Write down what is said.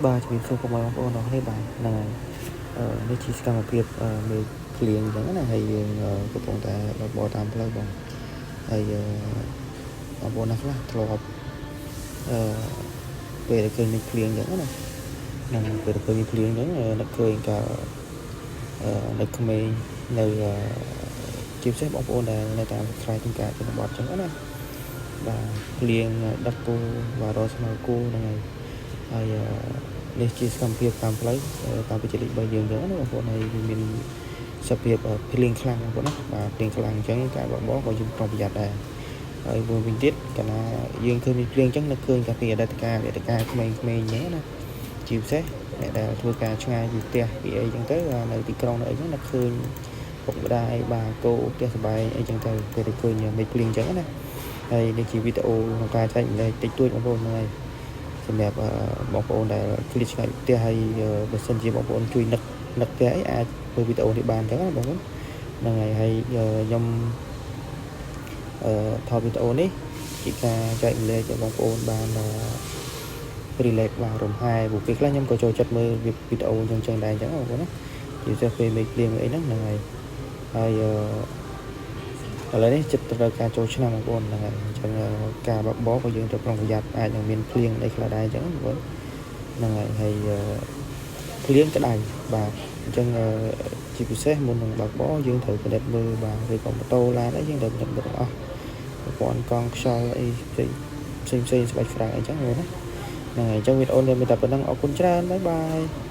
បាទជំរាបសួរពុកម៉ែបងប្អូនទាំងអស់គ្នាបាទហ្នឹងហើយនេះជាសកម្មភាពមេឃភ្លៀងអញ្ចឹងណាហើយយើងកំពុងតែបើកបរតាមផ្លូវបងហើយបងប្អូនណាខ្លះធ្លាប់អឺពេលដែលឃើញមេឃភ្លៀងអញ្ចឹងណាហ្នឹងពេលដែលឃើញមេឃភ្លៀងអញ្ចឹងនឹកឃើញកាលនៅក្មេងនៅជាពិសេសបងប្អូនដែលនៅតាមស្រែចម្ការជនបទអញ្ចឹងណាបាទភ្លៀងដឹកគោបាទរកស្មៅគោហ្នឹងហើយហើយនេះជាសកម្មភាពតាមផ្លូវតាមវិទ្យាល័យរបស់យើងអញ្ចឹងណាបងប្អូនហើយវាមានសភាពភ្លៀងខ្លាំងបងប្អូនណាបាទភ្លៀងខ្លាំងអញ្ចឹងការបើកបរក៏យើងប្រុងប្រយ័ត្នដែរហើយមួយវិញទៀតកាលណាយើងឃើញមានភ្លៀងអញ្ចឹងនឹកឃើញកាលពីអតីតកាលអតីតកាលក្មេងៗអញ្ចឹងណាជាពិសេសអ្នកដែលធ្វើការឆ្ងាយពីផ្ទះពីអីអញ្ចឹងទៅនៅទីក្រុងនៅអីចឹងនឹកឃើញពុកម្ដាយបាទគោផ្ទះសម្បែងអីចឹងទៅពេលដែលឃើញមេឃភ្លៀងអញ្ចឹងណាហើយនេះជាវីដេអូក្នុងការចែករំលែកតិចតួចបងប្អូនហ្នឹងហើយសម្រាប់បងប្អូនដែលឃ្លាតឆ្ងាយពីផ្ទះហើយបើសិនជាបងប្អូនជួយនឹកនឹកផ្ទះអីអាចមើលវីដេអូនេះបានអញ្ចឹងណាបងប្អូនហ្នឹងហើយហើយខ្ញុំថតវីដេអូនេះជាការចែករំលែកឲ្យបងប្អូនបាន relax បាទរំហែព្រោះពេលខ្លះខ្ញុំក៏ចូលចិត្តមើលវីដេអូអញ្ចឹងចឹងដែរអញ្ចឹងបងប្អូនណាជាពិសេសពេលមេឃភ្លៀងអីហ្នឹងហ្នឹងហើយហើយឥឡូវនេះចិត្តត្រូវការចូលឆ្នាំបងប្អូនហ្នឹងហើយអញ្ចឹងការបើកបរក៏យើងត្រូវប្រុងប្រយ័ត្នអាចនឹងមានភ្លៀងអីខ្លះដែរអញ្ចឹងបងប្អូនហ្នឹងហើយហើយភ្លៀងក្តៅបាទអញ្ចឹងជាពិសេសមុននឹងបើកបរយើងត្រូវពិនិត្យមើលបាទឬក៏ម៉ូតូឡានអីយើងត្រូវពិនិត្យមើលទាំងអស់ប្រព័ន្ធកង់ខ្យល់អីផ្សេងផ្សេងផ្សេងស្បែកហ្វ្រាំងអីចឹងបងណាហ្នឹងហើយអញ្ចឹងវីដេអូនេះមានតែប៉ុណ្ណឹងអរគុណច្រើន bye bye.